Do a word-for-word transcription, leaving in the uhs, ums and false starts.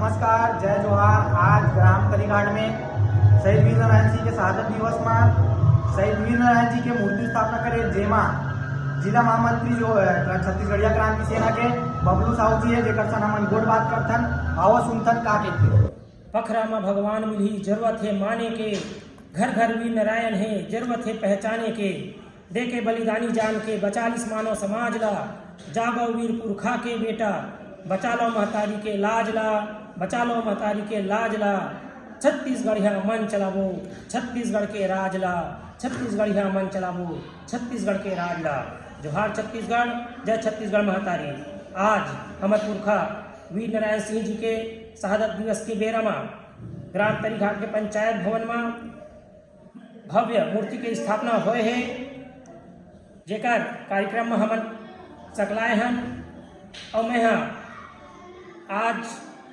नमस्कार, जय जोहार। आज ग्राम तरीघाट में शहीद वीर नारायण सिंह के शहादत दिवस मा शहीद वीर नारायण जी के मूर्ति स्थापना करे, जेमा जिला महामंत्री जो है छत्तीसगढ़िया क्रांति सेना के बबलू साहू जी है, जेकर सन हमन गोठ बात करथन। आवा सुनथन का कहथे। पखरा म भगवान मिलही, जरूरत हे माने के, घर घर वीर नारायण हे, जरूरत हे पहचाने के। दे के बलिदानी जान के, बचा लिस मानव समाज ला। जागो वीर पुरखा के बेटा, बचा लो महतारी के लाज ला, बचा लो महतारी के लाज ला। छत्तीसगढ़िया मन चलाबो छत्तीसगढ़ के राज ला, छत्तीसगढ़िया मन चलाबो छत्तीसगढ़ के राज ला। जोहार छत्तीसगढ़, जय छत्तीसगढ़ महतारी। आज हमर पुरखा वीर नारायण सिंह जी के शहादत दिवस के बेरा मा ग्राम तरीघाट के पंचायत भवन मा भव्य मूर्ति के स्थापना होए हे, जेकर कार्यक्रम म हमन सकलाए हन। अउ मैं ह आज